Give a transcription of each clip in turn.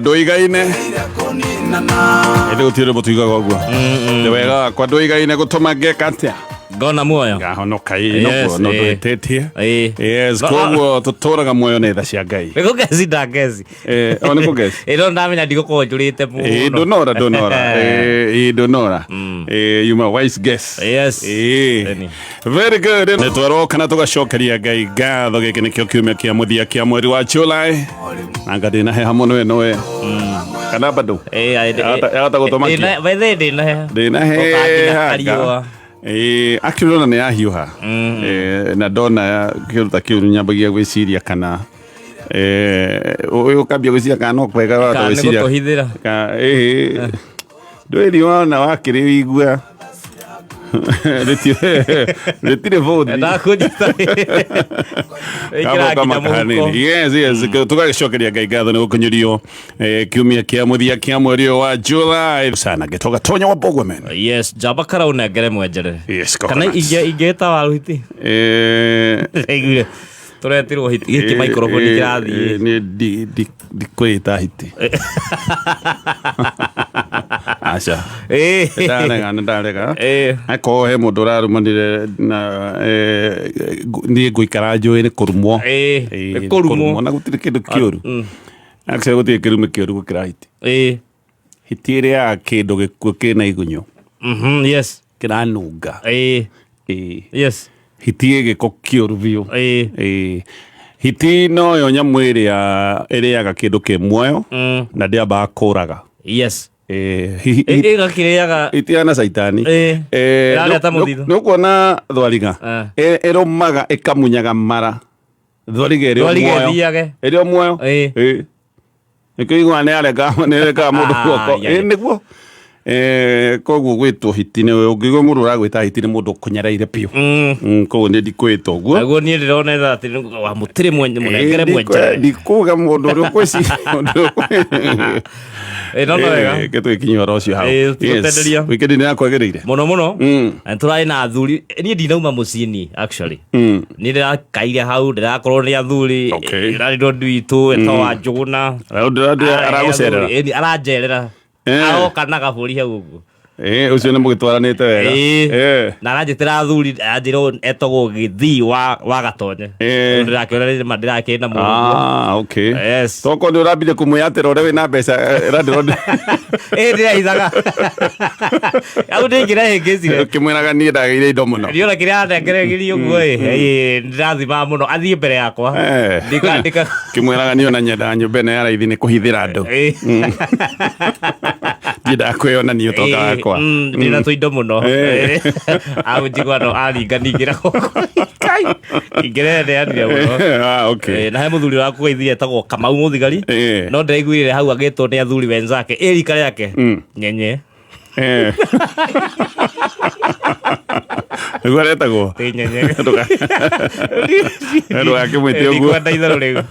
Ndũigaine ĩndĩ gũtirĩ ũndũ tuigaga ũguo. Nĩ wega wakwa ndũigaine gũtũma ngeka atĩa? Ngona muoyo. Ngahonoka. Ĩ, Yes, no ĩ. ndwĩtĩtie. Ĩ. Yes, koguo tũtũraga muoyo nĩ tha cia Ngai. Nĩ kũgeci ndangeci. Eh, o nĩ kũgeci. Ĩ, no ndamenya ndigũkorwo njũrĩte Ĩ, mũno. ndũnora ndũnora. Ĩ, ndũnora. Ĩ, you my wise guess. Yes. Ĩ. Ĩni. Very good. Nĩ twaroka na tũgacokeria Ngai ngatho. Gĩkĩ nĩkĩo kiumia kĩa mũthia kĩa mweri wa July. Na nga ndĩna heha mũno ĩno we. Kana bado? Ĩ, ĩ, Yahota gũtũmakia. By the way, ndĩna heha. Ndĩna Ũkanginya heha. kariũa. Ĩ, actually ona nĩ yahiũha. Ĩ, na ndona kĩndũ ta kĩu nyambagia gwĩciria kana ũyũ ũkambia gwĩciria kana no kwega wahota Kana nĩ gwĩciria gũtũhithĩra. Ĩhĩ. Ndũĩ riũa ona wakĩrĩ wĩigua rĩtirĩ bũthi. Ndakũnyita. Ĩkĩra nginya mũhuko. Yes, tũgagĩcokeria Ngai ngatho nĩ gũkinyĩrio kiumia kĩa mũthia kĩa mweri ũyũ wa July sana gĩtoga tonya wa Bogwemen. Yes, njamba karau nengere mwenjere. Yes, Kana coconuts. ingĩta waru hiti. Ndaiguire tũretirwo hiti gĩkĩ microphone kĩrathiĩ. Nĩ ndikwĩta hiti, aca. Ndarega, nĩ ndarega. Akorwo he mũndũ ũrarumanire na niĩ ngũikara njũĩ nĩ kũrumwo. Nĩ Nĩ kũrumwo. Na gũtirĩ kĩndũ kĩũru. Actually gũtirĩ kĩrume kĩũru gũkĩra hiti. Hiti ĩrĩaga kĩndũ gĩkuũ kĩna igunyũ. Yes. Kĩranunga. Yes. Hiti ĩ gĩko kĩũru biũ. Ĩĩ. Hiti noyo nyamũ ĩrĩa ĩrĩaga kĩndũ kĩ muoyo na ndĩambaga kũraga. Ĩĩ, Ĩgakĩrĩaga. Itiana caitani. Ĩrarĩa ta mũthithũ. Nĩ ũkuona thwariga ĩrũmaga ĩkamunyaga mara thwariga ĩrĩ o Thwariga muoyo. ĩthiage. Ĩrĩ o muoyo. Ĩĩ. Nĩkĩo iguaga nĩ areka nĩ arekaga mũndũ Ah, guoko. yeah. Ĩĩ, nĩguo. Koguo gwĩtwo hiti nĩ ũngĩigua mũndũ ũragwĩta hiti nĩ mũndũ ũkũnyereire biũ. Koguo nĩ ndikwĩtwo ũguo. Naguo niĩ ndĩrona atĩ wa mũtirĩ mwenye mũnengere mwenjere. Ndikuga mũndũ ũrĩa ũkwĩciria mũndũ ũrĩa No no wega. Reke tũgĩkinye ũhoro ũcio hau. Ĩĩ, tũgũtenderia. Wikendi nĩ yakwagĩrĩire? Mũno mũno. Na tũrarĩ na athuri. Niĩ ndinauma mũciĩ niĩ actually. Niĩ ndĩrakaire hau ndĩrakorwo nĩ athuri. Ndĩrarĩ ndũ witũ etagwo wa Njũgũna. Aragũcerera? Ĩni, aranjerera. Aroka na gabũri hau ũguo. Ĩĩ, ũcio nĩ mũgĩtwaranĩte wega. Ĩĩ. Na aranjĩtĩra athuri, aranjĩra ũyũ etagwo Gĩthii wa Gatonye. Ndĩrakĩona nĩ ma ndĩrakĩrĩ na mũndũ. Ah, okay. Yes. Toko nĩ ũrambire kũmwĩatĩra ũrĩa wĩna mbeca landlord. Ĩĩ, ndĩrahithaga. Hau ndĩngĩrehĩngĩcire. Ũkĩmwĩraga niĩ ndagĩire indo mũno. Ndiona kĩrĩa anengeregirie ũguo ĩ, ĩ, ndĩrathimaga mũno athiĩ mbere yakwa. Ndika Kĩmwĩraga niĩ ona nyendaga nyũmba ĩno ya raithi nĩ kũhithĩra andũ. Ndiendaga kwĩyonania ũtonga wakwa. Ndĩna tũindo mũno. Au njigua no aringaningĩra gũkũ. Kai, ingĩreneanire mũno. Ah, okay. Na he mũthuri ũrakũgeithirie etagwo Kamau Mũthigari. No ndĩraiguire hau agĩtwo nĩ athuri wenzake ĩ rika rĩake nyenye. Nĩguo aretagwo? Ĩ, nyenye. Ndũgakĩmwĩte ũguo. Ndikwenda itherũ rĩu.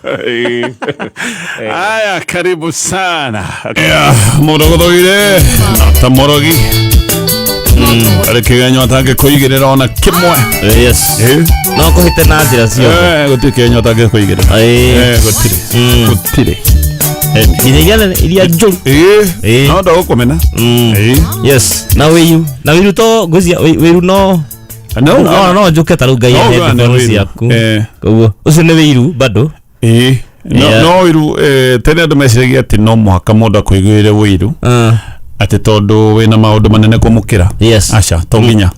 Aya, karibu sana. Yeah, mũndũ gũthogire ta mũrogi arĩ kĩgenyo atangĩkũigĩrĩra ona kĩmwe. Yes. No kũhĩte na njĩra ciothe. Gũtirĩ kĩgenyo atangĩkũigĩrĩra. Gũtirĩ gũtirĩ. Nginya iria nene, iria njũru. Ĩĩ, no ndagũkũmena. Ĩĩ. Yes, na wĩiru, na wĩiru to ngwĩciria wĩiru no No, no no njũke ta rĩu ngai No, ahe ũgane headphones wĩiru. ciaku. Koguo ũcio nĩ wĩiru bado. Ĩĩ. No, no wĩiru, tene andũ meciragia atĩ no mũhaka mũndũ akũiguĩre wĩiru atĩ tondũ wĩna maũndũ manene kũmũkĩra. Yes. Aca, to nginya.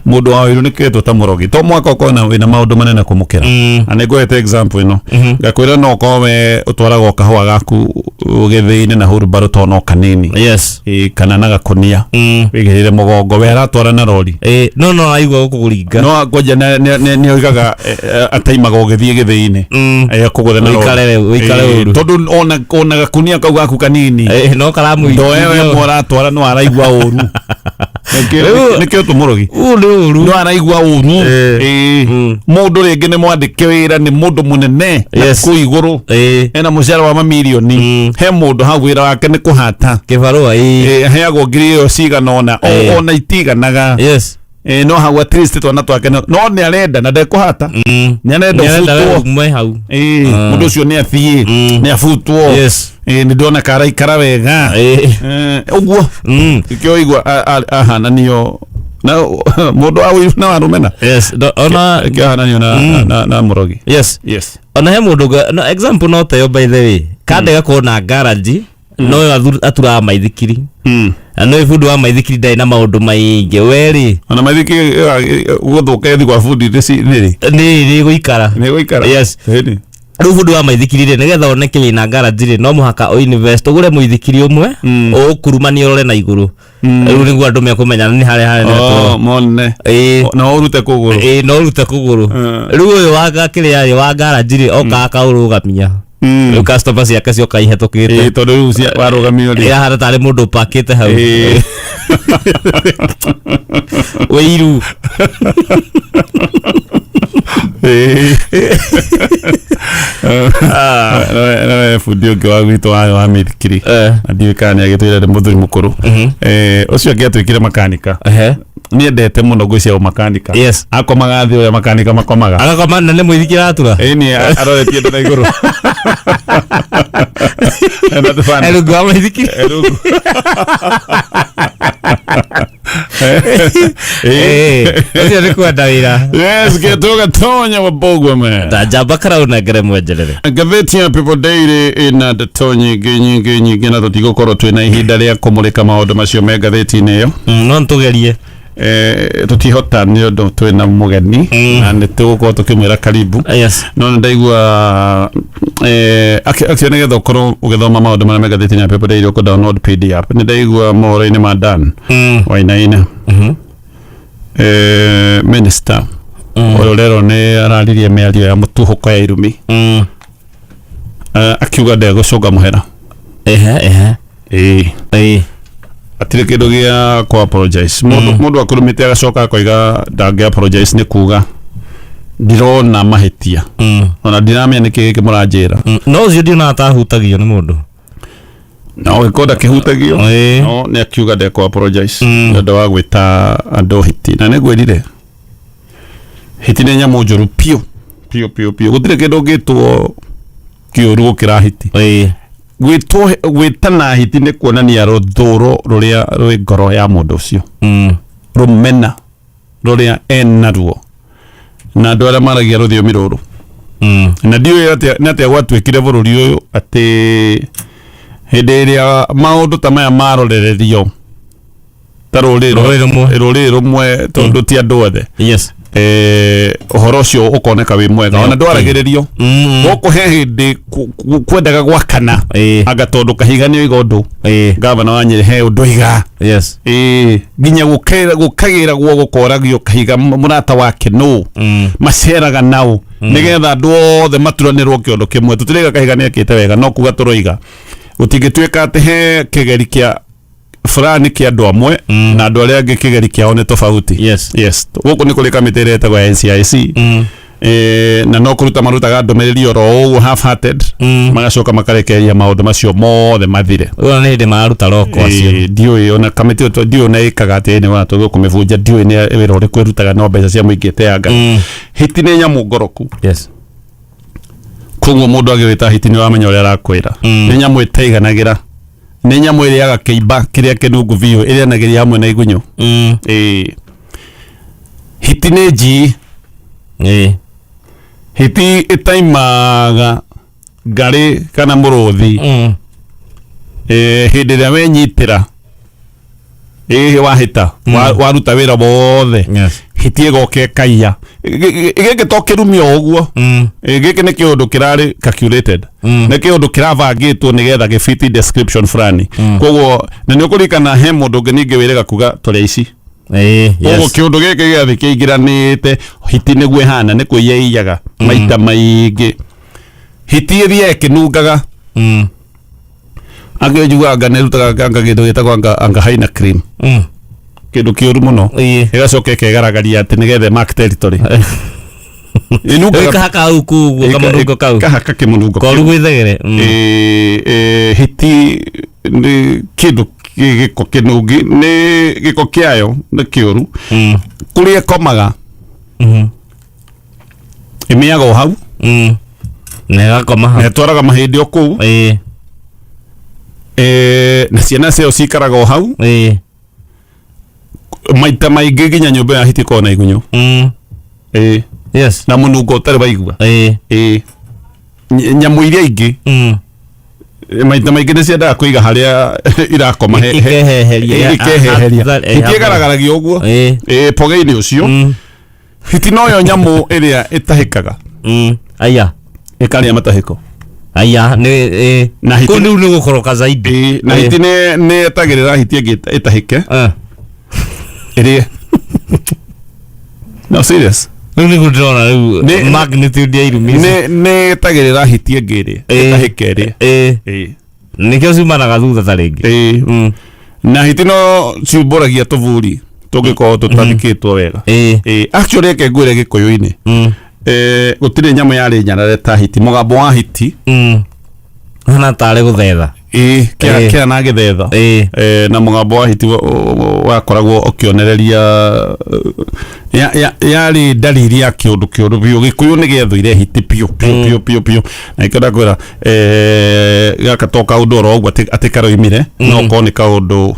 Mũndũ wa wĩiru nĩ kĩtwo ta mũrogi. To mũhaka ũkorwo na wĩna maũndũ manene kũmũkĩra. Na nĩ ngũhete example ĩno. Ngakwĩra no ũkorwo we ũtwaraga o kahũa gaku gĩthĩi-inĩ na hurumbarũ to no kanini. Yes. Ĩĩ, kana na gakũnia. Wĩigĩrĩre mũgongo, we aratwara na rori. Ĩĩ, no no aigua gũkũringa. No ngwanja nĩ oigaga ataimaga ũgĩthiĩ gĩthĩi-inĩ. Akũgũre na rori. Ũikare ũikare ũru. Tondũ ona gakunia kau gaku kanini. No karamũigithia. Ndoe we mũratwara no araigua ũru. Nĩkĩo tũmũrogi. Ũũ nĩ ũru. No araigua ũru. Ĩĩ. Mũndũ rĩngĩ nĩ mwandĩke wĩra nĩ mũndũ mũnene na kũu igũrũ. Ena mũcara wa mamirioni. He mũndũ hau wĩra wake nĩ kũhata. Kĩbarũa ĩĩ. Ĩĩ, aheagwo ngiri ĩyo cigana ũna. Ona itiganaga. Yes. No hau at least twana twake no nĩ arenda na ndekũhata. Nĩ arenda Nĩ arenda we ũbutwo. ume hau. Ĩĩ, mũndũ ũcio nĩ athiĩ, nĩ abutwo. Yes. Nĩ ndona karaikara wega. Ũguo ikĩo igua ahananio na mũndũ wa ũiru na wa rũmena. Yes, ona Ikĩo ahananio na mũrogi. Yes. Yes. Ona he mũndũ no example no teyo, by the way, kande gakorwo na garage, no yo aturaga maithikiri. Na no bundi wa maithikiri ndarĩ na maũndũ maingĩ werĩ. Ona maithiki gũthũka ĩthi kwa bundi nĩrĩ Nĩ gũikara. Nĩ gũikara. Yes. Ĩni. Rĩu bundi wa maithikiri rĩ, nĩgetha oneke wĩna garage rĩ, no mũhaka ũinvest ũgũre mũithikiri ũmwe ũkurumanie ũrore na igũrũ. Rĩu nĩguo andũ mekũmenya nĩ harĩa harĩa. Oh, mone. Ĩĩ. Na ũrute kũgũrũ. Ĩĩ, no ũrute kũgũrũ. Rĩu ũyũ wa kĩrĩa rĩ, wa garage rĩ, okaga akaũrũgamia. Rĩu customer ciake cioka ihetũkĩte. Ĩĩ, tondũ rĩu warũgamio rĩ. Ĩrahana tarĩ mũndũ ũpakĩte hau. Wĩiru. Nowe bundi ũngĩ wa gwitũ wa mĩthikiri na ndiũĩ kana nĩ agĩtwĩra nĩ mũthuri mũkũrũ. Ũcio angĩ atuĩkire makanika. Nĩendete mũno ngũi cia ũmakanika. Akomaga thĩ ũrĩa makanika makomaga. Agakoma na nĩ mũithikiri aratura. Ĩni, aroretie ndũ na igũrũ. Ena tũbana. Erungu wa mũithikiri. Erungu. Ũcio nĩ kwenda wĩra. Yes, gĩtũga tonya wa Bogwe man. Ta njamba karaunengere mwenjerere. Ngathĩti ya People Daily ĩna ndeto nyingĩ nyingĩ nyingĩ, na tũtigũkorwo twĩna ihinda rĩa kũmũrĩka maũndũ macio me ngathĩti-inĩ ĩyo. No nĩtũgerie. Tũtihota nĩ ũndũ twĩna mũgeni na nĩ tũgũkorwo tũkĩmwĩra karibu. No nĩ ndaigua actually nĩgetha ũkorwo ũgĩthoma maũndũ marĩa me ngathĩti-inĩ ya People Daily ũkũ download PDF. Nĩ ndaigua mohoro-inĩ ma Dan Wainaina, minister ũyũ rero nĩ araririe mĩario ya mũtuhũko ya irumi, akiuga ndegũcũnga mũhera. Ehe ehe. Ĩĩ. Ĩĩ. Atirĩ kĩndũ gĩa kũ apologize. Mũndũ akũrumĩte agacoka akoiga ndangĩ apologize nĩ kuga ndirona mahĩtia, ona ndiramenya nĩkĩ gĩkĩ mũranjĩra. No ũcio ndionaga tahutagio nĩ mũndũ. No gĩkorwo ndakĩhutagio, no nĩ akiuga ndekũ apologize nĩ ũndũ wa gwĩta andũ hiti, na nĩ ngwĩrire hiti nĩ nyamũ njũru piũ piũ piũ piũ. Gũtirĩ kĩndũ ũngĩtwo kĩũru gũkĩra hiti. Gwĩtwo gwĩtana hiti nĩ kuonania rũthũro rũrĩa rwĩ ngoro ya mũndũ ũcio, rũmena rũrĩa enaruo na andũ arĩa maragia rũthiomi rũrũ. Na ndiũĩ nĩ atĩa gwatuĩkire bũrũri ũyũ atĩ hĩndĩ ĩrĩa maũndũ ta maya marorererio ta rũrĩrĩ Rũrĩrĩ rũmwe. Rũrĩrĩ rũmwe, tondũ ti andũ othe, ũhoro ũcio ũkoneka wĩ mwega ona ndwaragĩrĩrio. Gũkũ he hĩndĩ kwendaga gwakana anga tondũ Kahiga nĩ oiga ũndũ, gavana wa Nyĩrĩ he ũndũ oiga. Ĩĩ, nginya gũkagĩragwo gũkoragio Kahiga mũrata wake nũ maceraga nao nĩgetha andũ othe maturanĩrwo kĩondo kĩmwe. Tũtiraiga Kahiga nĩ ekĩte wega, no kuga tũroiga gũtingĩtuĩka atĩ he kĩgeri kĩa fulani kĩa andũ amwe na andũ arĩa angĩ kĩgeri kĩao nĩ tofauti. Yes, gũkũ nĩ kũrĩ kamĩtĩ ĩrĩa ĩtagwo ya NCIC, na no kũruta marutaga ndũmĩrĩri oro ũguo half hearted, magacoka makarekereria maũndũ macio mothe mathire. Ũyũ nĩ hĩndĩ mararuta roko acio. Ndiũĩ ona kamĩtĩ ĩyo ndiũĩ ona ĩkaga atĩa, nĩ watũ kũmĩbunja, ndiũĩ nĩ wĩra ũrĩkũ ĩrutaga, no mbeca cia mũingĩ ĩteanga. Hiti nĩ nyamũ ngoroku. Koguo mũndũ agĩwĩta hiti nĩ ũramenya ũrĩa arakwĩra. Nĩ nyamũ ĩtaiganagĩra, nĩ nyamũ ĩrĩaga kĩimba kĩrĩa kĩnungu biũ, ĩrĩanagĩria hamwe na igunyũ. Ĩĩ, hiti nĩ njii. Hiti ĩtaimaga ngarĩ kana mũrũthi. Hĩndĩ ĩrĩa wenyitĩra, ĩĩ, wahĩta waruta wĩra wothe, hiti ĩgoka ĩkaiya. Gĩkĩ to kĩrumi o ũguo. Gĩkĩ nĩ kĩũndũ kĩrarĩ calculated, nĩ kĩũndũ kĩrabangĩtwo nĩgetha gĩfiti description fulani. Koguo na nĩ ũkũririkana he mũndũ ũngĩ ningĩ wĩrĩga kuga tũrĩ aici. Koguo kĩũndũ gĩkĩ gĩothe kĩingĩranĩte. Hiti nĩguo ĩhana, nĩ kũiya ĩiyaga maita maingĩ. Hiti ĩthiaga ĩkĩnungaga. Angĩ njiguaga anga nĩ ĩrutaga anga kĩndũ gĩtagwo anga haina cream, kĩndũ kĩũru mũno. Ĩgacoka ĩkegaragaria atĩ nĩgetha mark territory. Ĩnungaga. Ĩkahaka hau kũu ũguo kamũnungo kau. Kahaka kĩmũnungo. Koru gwĩthegere. Hiti nĩ kĩndũ gĩko kĩnungi, nĩ gĩko kĩayo nĩ kĩũru. Kũrĩa ĩkomaga, ĩmĩaga o hau. Na ĩgakoma hau. Na ĩtwaraga mahĩndĩ o kũu. Na ciana ciao cikaraga o hau. Maita maingĩ nginya nyũmba ya hiti ĩkoragwo na igunyũ. Yes. Na mũnungo ũtarĩ waigua. Nyamũ iria ingĩ maita maingĩ nĩ ciendaga kũiga harĩa irakoma Ikeheheria. Ikeheheria. Hiti ĩgaragaragia ũguo. Pogeinĩ ũcio. Hiti noyo nyamũ ĩrĩa ĩtahĩkaga. Aya. Ĩkarĩa matahĩko. Aya nĩ Na hiti kũu rĩu nĩ gũkoroka zaidi. Na hiti nĩ etagĩrĩra hiti ĩngĩ ĩtahĩke. Ĩrĩe. No serious. Rĩu nĩguo ndĩrona rĩu magnitude ya irumi ici. Nĩ etagĩrĩra hiti ĩngĩ ĩrĩe. Ĩtahĩke ĩrĩe. Nĩkĩo ciumanaga thutha ta rĩngĩ. Na hiti no ciumbũragia tũburi tũngĩkorwo tũtathikĩtwo wega. Actually reke ngwĩre gĩkũyũ-inĩ. Gũtirĩ nyamũ yarĩ nyarare ta hiti. Mũgambo wa hiti. Hana tarĩ gũthetha. Kĩa na gĩthetha. Na mũgambo wa hiti wakoragwo ũkĩonereria yarĩ ndariri ya kĩũndũ kĩũru biũ. Gĩkũyũ nĩ gĩethũire hiti biũ biũ biũ biũ biũ. Na nĩkĩo ndakwĩra gaka to kaũndũ oro ũguo atĩ karoimire, no korwo nĩ kaũndũ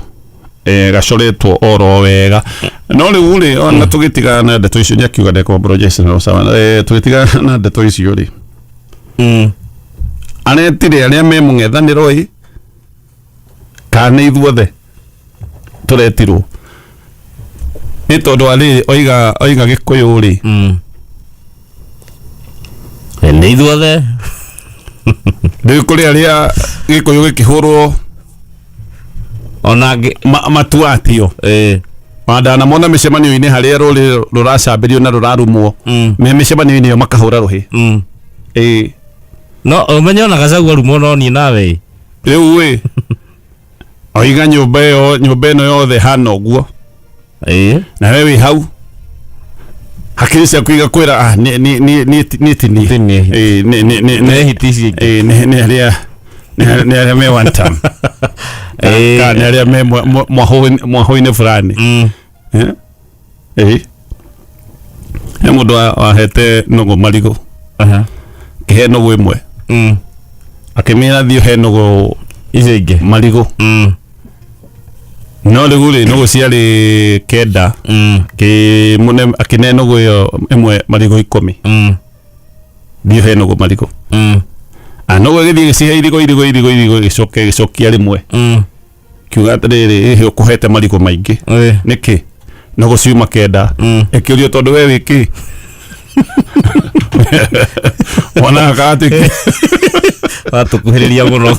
gacoretwo oro wega. No rĩu rĩ, ona tũgĩtigana na ndeto icio, nĩakiuga ndekwa apologize na sawa. Tũgĩtigana na ndeto icio rĩ, aretire arĩa me mũng'ethanĩro ĩ kana nĩ ithuothe tũretirwo nĩ tondũ wa rĩrĩ oiga gĩkũyũ rĩ. Nĩ ithuothe. Rĩu kũrĩ arĩa gĩkũyũ gĩkĩhũrwo ona matuatio. Wandanamona mĩcemanio-inĩ harĩa rũrĩrĩ rũracambĩrio na rũrarumwo. Me mĩcemanio-inĩ ĩyo makahũra rũhĩ. No ũmenye ona Gachagua arumwo no niĩ nawe. Rĩu ĩ oiga nyũmba ĩyo, nyũmba ĩno yothe hana ũguo. Na we wĩ hau hakiri ciaku igakwĩra, ah, nĩ tinie. Tinie. Nĩ Nĩ hiti ici ingĩ. Nĩ arĩa nĩ arĩa me one term. Kana nĩ arĩa me mwahũ-inĩ fulani. He mũndũ wahete nũgũ marigũ. Kĩhe nũgũ ĩmwe. Akĩmĩra thiĩ ũhe nũgũ icio ingĩ marigũ. No rĩu rĩ, nũgũ ciarĩ 9. Akĩmũne, akĩne nũgũ ĩyo ĩmwe marigũ 10. Thiĩ ũhe nũgũ marigũ. Nũgũ ĩgĩthiĩ ĩgĩcihe irigũ, irigũ, irigũ, irigũ, ĩgĩcoka ĩgĩcokia rĩmwe. Kiuga atĩrĩrĩ, ĩhĩ ũkũhete marigũ maingĩ. Nĩkĩ? Nũgũ ciuma 9. Ĩkĩũrio tondũ we wĩ kĩ? Wonaga ka atĩ Watũkuhĩrĩria mũno.